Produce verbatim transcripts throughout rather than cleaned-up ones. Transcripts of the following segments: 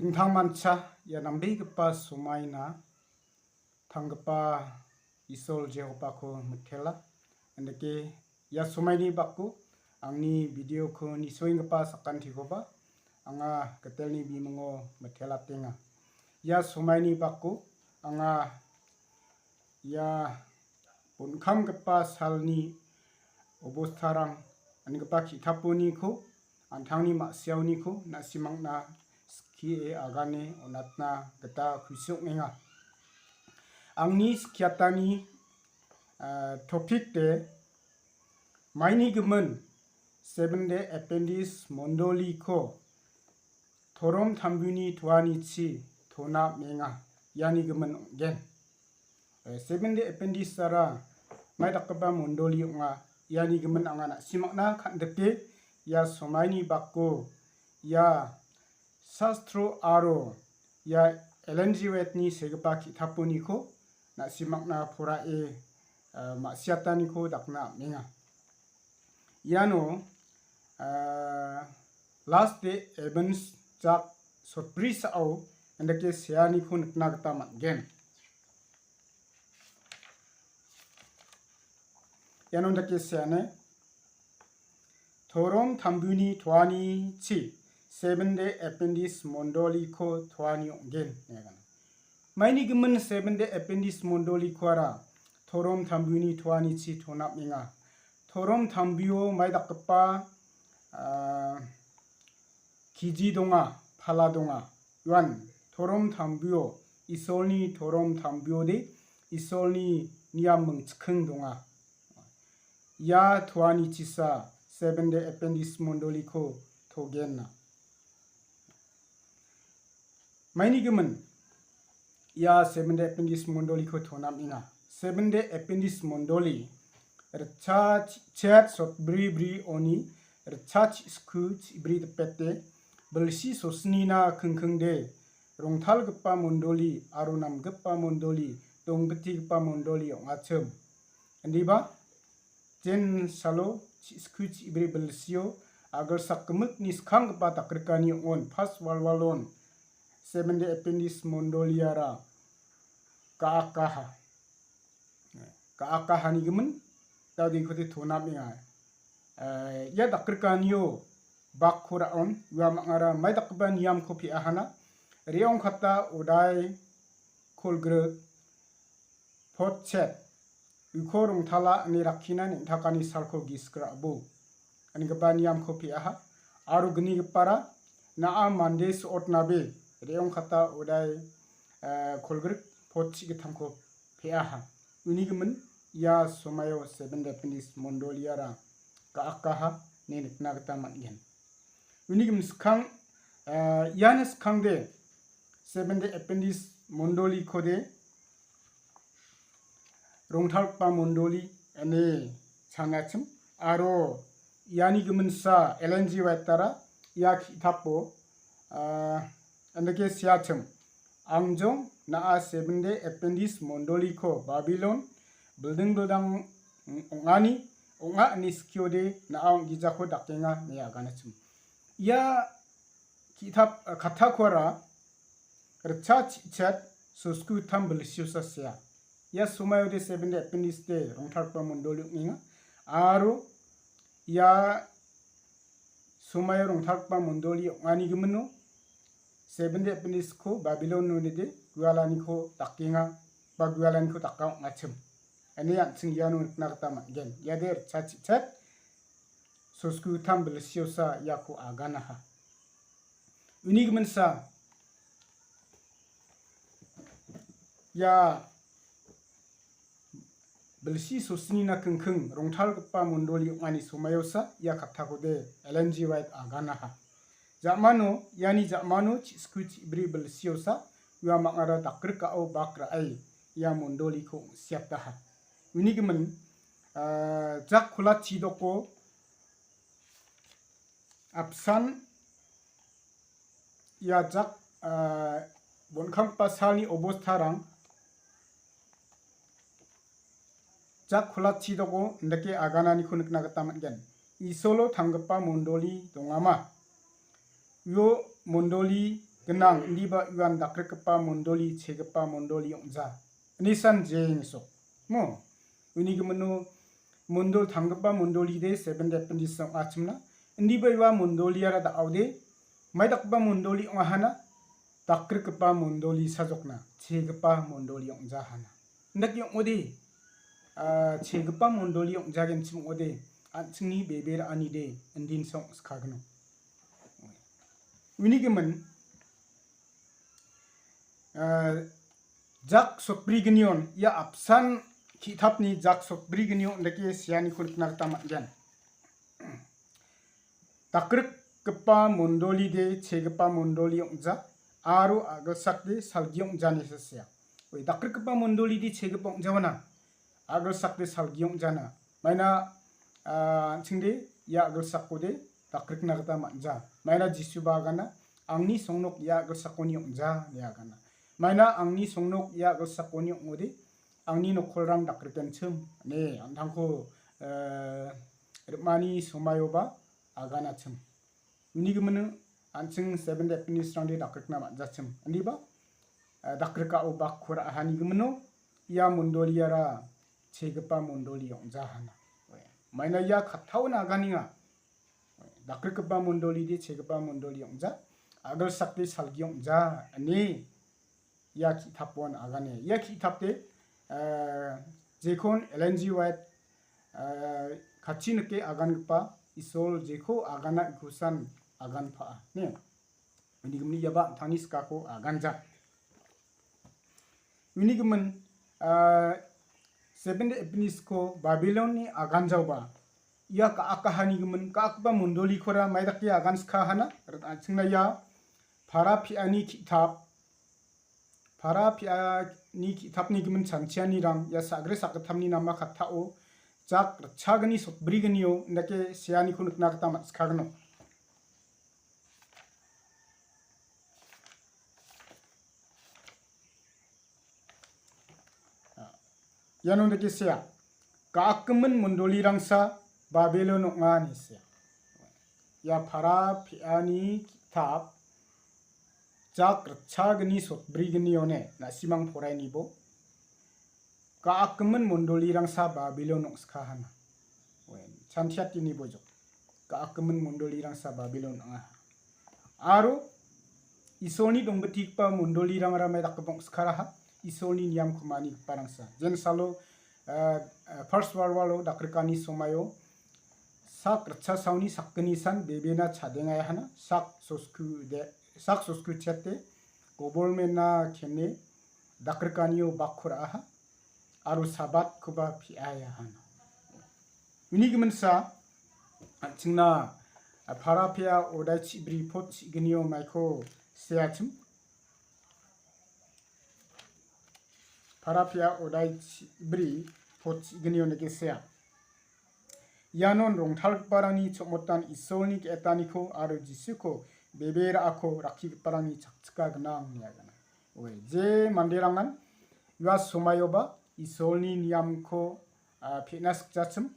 Dingtangmancha ia nambegipa somaina tanggipa Isol Jehovako mitela. Indake ia somaini bako angni videoko nisoenggipa sakantikoba anga Gitelni bimingo mitelatenga. Ia somaini bako anga ia bonkamgipa salni obostarang, anigipa ki·taponiko, an·tangni ma·siaoniko na·simangna skie agane on·atna gita kusi ong·enga. Angni skiatani, ah, topik de maini gimin Seven Day Adventist mondoliko Torom Tambuni toanichi tona menga, iani gimin ong·gen. Eh, Seven Day Adventist-ara mai dakgipa mondoli ong·a, iani gimin anga na·simangna kan·dike ia somaini bako ia sastro aro ia Ellen G. White-ni segipa ki·taponiko na·simangna porae, eh, ma·siataniko dakna am·enga. Iano, ah, Last Day Events jak sotbri sa·o indake seaniko nikna gita man·gen. Iano indake seane, Torom Tambuni toanichi Seven Day Adventist mondoliko toani ong·gen, ine agana. Maini gimin Seven Day Adventist mondoliko ara Torom Tambuni toanichi tonap·enga. Torom Tambio mai dakgipa, ah, kiji donga, pala donga. Uan Torom Tambio, Isolni Torom Tambiode, Isolni niam mingchiking donga. Ia toanichisa Seven Day Adventist mondoliko togenna. Maini gimin, ia Seven Day Adventist mondoliko tonam·enga. Seven Day Adventist mondoli ritcha chi-, chet sotbri bri oni ritcha chi-, sku chi-, bri dipete bilsi sosnina kingkingde rongtalgipa mondoli aro namgipa mondoli, dongbitigipa mondoli ong·achim. Indiba, jen salo chi-, sku chi-, bri bilsio agilsak gimikni skanggipa dakrikani ong·on, pas walwalon, Seven Day Adventist mondoliara ga·akaha. Ga·akahani gimin, dao dengkode tonam·enga. Eh, ia dakrikanio bakko ra·on, ua mangara mai dakgipa niamko pe·ahana. Re·ongkata odai kolgrik potchet, uko rongtala ine rakkina neng·takani salko gisik ra·bo. Anigipa niamko pe·aha. Aro gnigipara, na·a mande so·otnabe, re·ongkata odai, eh, kolgrik potchi gittamko pe·aha. Uni gimin ia somaio Seven Day Adventist mondoliara ga·akaha ine nikna gita man·gen. Uni gimin skang, eh, iani skangde Seven Day Adventist mondolikode rongtalgipa mondoli ine sanachim aro iani giminsa Ellen G. White-ara ia ki·tapo, ah, andake seachim, angjong na·a Seven Day Adventist mondoliko Babilon bilding bildang ong·ani ong·a ine skiode na·a ong·gijako dakenga ine aganachim. Ia ki·tap, ah, kattakoara ritcha chi·chet sosku tam bilsiosa sea. Ia somaio de Seven Day Adventist de rongtalgipa mondoli ong·enga. Aro ia somaio rongtalgipa mondoli ong·ani gimino Seven Day Adventist-ko Babilon nonide gualaniko dakenga ba gualaniko daka ong·achim. Ine an·ching iano nikna gita man·gen. Iade ritcha chi·chet sosku tam bilsiosa iako aganaha. Uni giminsa, ia bilsi sosnina kingking rongtalgipa mondoli ong·ani somaiosa ia kattakode Ellen G. White aganaha. Ja·mano, iani ja·mano chi-, sku chi·bri bilsiosa ua mangara dakrikao bak ra·e ia mondoliko ong·siataha. Uni gimin, ah, jak kolachi doko apsan ia jak, ah, bonkamgipa salni obostarang jak kolachi doko indake agananiko nikna gita man·gen. Isolo tanggipa mondoli dongama. Uo mondoli gnang, indiba uan dakrikgipa mondoli, chegipa mondoli ong·ja. Inisan jengsok. Mo, uni gimino mondol tanggipa mondoli de Seven Day Adventist ong·achimna. Indiba ua mondoliara da·ode, maidakgipa mondoli ong·ahana, dakrikgipa mondoli sajokna, chegipa mondoli ong·jahana. Indake ong·ode, ah, chegipa mondoli ong·jagenchim ong·ode, an·chingni bebe ra·anide, indinsa ong·skagino. Uni gimin, ah, jak sotbriginion, ia apsan ki·tapni jak sotbriginion indake seaniko nikna gita man·gen. Dakrikgipa mondolide chegipa mondoli ong·ja, aro a·gilsakde salgi ong·ja ine sea. Oi, dakrikgipa mondolide chegipa ong·jawana, a·gilsakde salgi ong·jana. Maina, ah, an·chingde ia a·gilsakode dakrikna gita man·ja. Maina Jisuba agana, "Angni songnok ia a·gilsakoni ong·ja," ine agana. Maina angni songnok ia a·gilsakoni ong·ode, angni nokolrang dakrikenchim, ine an·tangko, eh, rim·ani somaioba aganachim. Uni gimino an·ching Seven Day Adventist-rangde dakrikna man·jachim. Indiba, eh, dakrikao bakko ra·ahani gimino ia mondoliara chegipa mondoli ong·jahana. Maina ia kattaona aganenga. Dakrikgipa mondolide chegipa mondoli ong·ja, a·gilsakde salgi ong·ja, ine ia ki·tapon agane. Ia ki·tapde, eh, jekon Ellen G. White, eh, katchi nike agangipa Isol jeko agana ikosan aganpaa, ne? Uni gimin iaba an·tangni sikako aganja. Uni gimin, ah, Seven Day Adventist-ko Babilon-ni aganjaoba, ia ka·akahani gimin, ka·akgipa mondolikora maidake aganskahana, an·chingna ia para piani ki·tap, para piani ki·tapni gimin chanchianirang, ia sagre sakgittamni nama kattao, jak ritchagni sotbrignio, indake seaniko nikna gita man·sikagino. Iano dake sea. Ka·akgimin mondolirangsa Babilon ong·a ine sea. Ia para piani ki·tap jak ritchagni sotbrignione na·simang porainibo. Ka·akgimin mondolirangsa Babilon ong·skahana. Wen, chantiatini bojok. Ka·akgimin mondolirangsa Babilon ong·a. Aro Isolni dongbitigipa mondolirangara mai dakgipa ong·skaraha. Isolni niamko manigiparangsa. Jensalo, eh, eh, First World War-o dakrikani somaio sak ritchasaoni sakgni san bebena chadengaihana. Sak sosku de, sak sosku chete gobormen-na kene dakrikanio bakko ra·aha. Aro Sabatkoba piaia hana. Uni giminsa, an·chingna, a, para pia odai chibri pot chignio maiko seachim. Para pia odai chibri pot chignio nike sea. Ianon rongtalgiparangni chongmotan Isolni ge·etaniko aro Jisuko bebe ra·ako rakkigiparangni chakchika gnang ine agana. Oe, je manderangan ua somaioba Isolni niamko, a, pe·na sikjachim,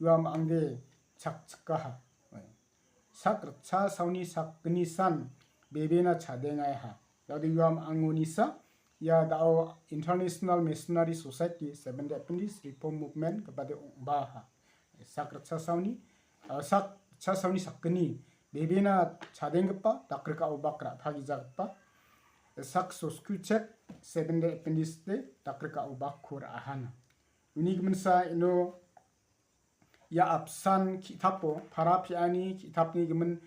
ua ma·angde chakchikaha. Oe. Sak ritcha saoni sakgni san bebena chadengaiha. Dade ua ma·angonisa, ia dao International Missionary Society, Seventh Day Adventist Reform Movement gipade ong·baha. Sak ritcha saoni, ah, sak ritcha saoni sakgni, bebena chadenggipa, dakrikao bak ra·pagijagipa, sak soskuchet, Seventh Day Adventist de, dakrikao bakko ra·ahana. Uni giminsa ino ia apsan ki·tapo, para piani ki·tapni gimin,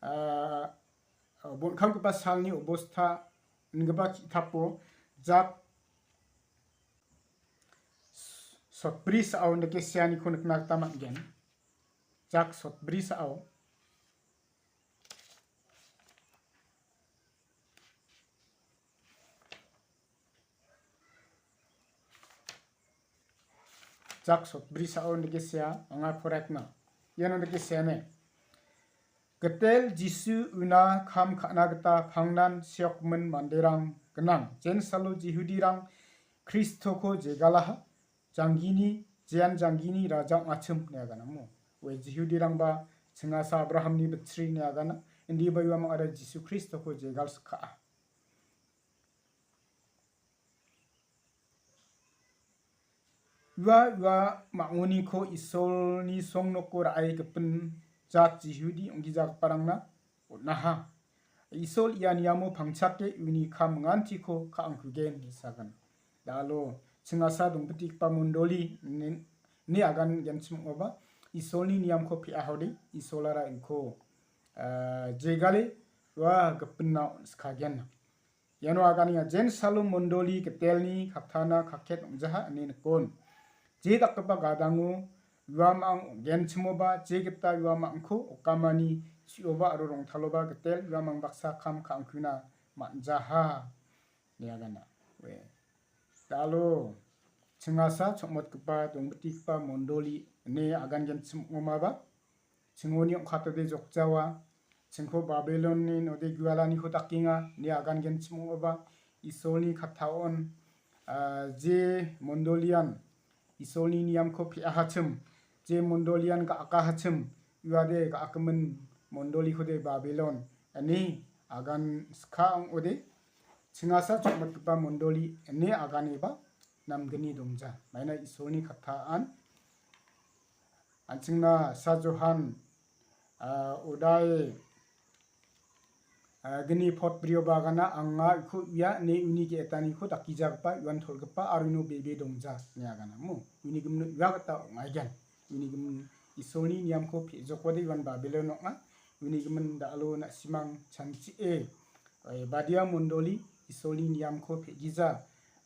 ah, bon·kamgipa salni obosta ingipa ki·tapo jak sotbri sa·o indake seaniko nikna gita man·gen. Jak sotbri sa·o. Jak sotbri sa·o indake sea, anga poraitna. Iano indake seane. Gitel Jisu una kam ka·na gita pangnan seokgimin manderang gnang. Jensalo Jihudirang Kristoko jegalaha, janggini, jean janggini raja ong·achim ine aganamo. Ue Jihudirangba chingasa Abrahamni bitchri ine agana. Indiba uamang ara Jisu Kristoko jegal sikaha. Ua, ua ma·oniko Isolni songnoko ra·e gipin jat Jihudi ong·gijagiparangna on·aha. Isol ia niamo pangchake uni kam mingantiko ka·angkugen, sagan. Dalo chingasa dongpitigipa mondoli ne, ne agan genchim ong·oba Isolni niamko pe·ahode Isolara ingko, ah, jegale ua gipina on·skagen. Iano aganenga Jen Salom mondoli gitelni kattana kaket ong·jaha ine nikon. Je dakgipa gadango uamang genchimoba je gita uamangko okamani chi·oba aro rongtaloba gitel uamang baksa kam ka·angkuna man·jaha ine agana. Ue. Dalo chingasa chongmotgipa dongbitigipa mondoli ine agan genchim ong·omaba chingoni ong·katode jokjawa, chingko Babilonni node gualaniko dakenga, ine agan genchim ong·oba, Isolni kattaon, ah, je mondolian Isolni niamko pe·ahachim, je mondolian ga·akahachim, uade ga·akimin mondolikode Babilon, ine agan ska ong·ode, chingasa chongmotgipa mondoli, ine aganeba namgni dongja. Maina Isolni kattaan, an·chingna Sa Johan, ah, odai, ah, gni pot brio bagana anga uko uia ine uni ge·etaniko dakijagipa uan tolgipa aro uno bebe dongja ine agana mo. Uni gimino ua gita ong·aigen. Uni gimin Isolni niamko pe·jokode uan Babilon ong·a. Uni gimin dalo na·simang chanchie, eh, badia mondoli Isolni niamko pe·gija,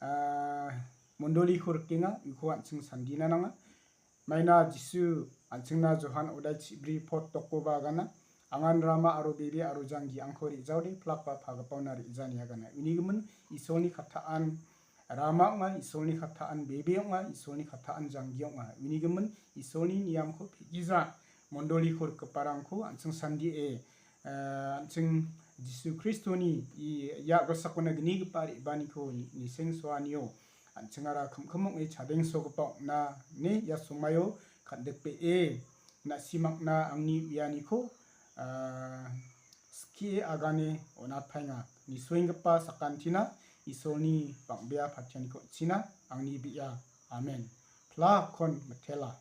ah, mondoliko rikenga, uko an·ching sandina nanga. Maina Jisu an·chingna Johan odai chibri pot dokboba agana, angan rama aro bebe aro janggi angko re·jaode plak ba pagipaona re·ja ine agana. Uni gimin Isolni kattaan rama ong·a, Isolni kattaan bebe ong·a, Isolni kattaan janggi ong·a. Uni gimin Isolni niamko pe·gija mondoliko rikgiparangko an·ching sandie, eh, an·ching Jisu Kristoni i-, ia rosakona gnigipa re·baaniko ni-, nisengsoanio an·chingara kimkim ong·e chadengsogipa ong·na ine ia somaio kan·dikbee na·simakna angni uianiko, ah, skie agane on·atpaenga. Nisoenggipa sakantina Isolni bang·bea patianiko on·china angni bia. Amen. Plak kon mitela.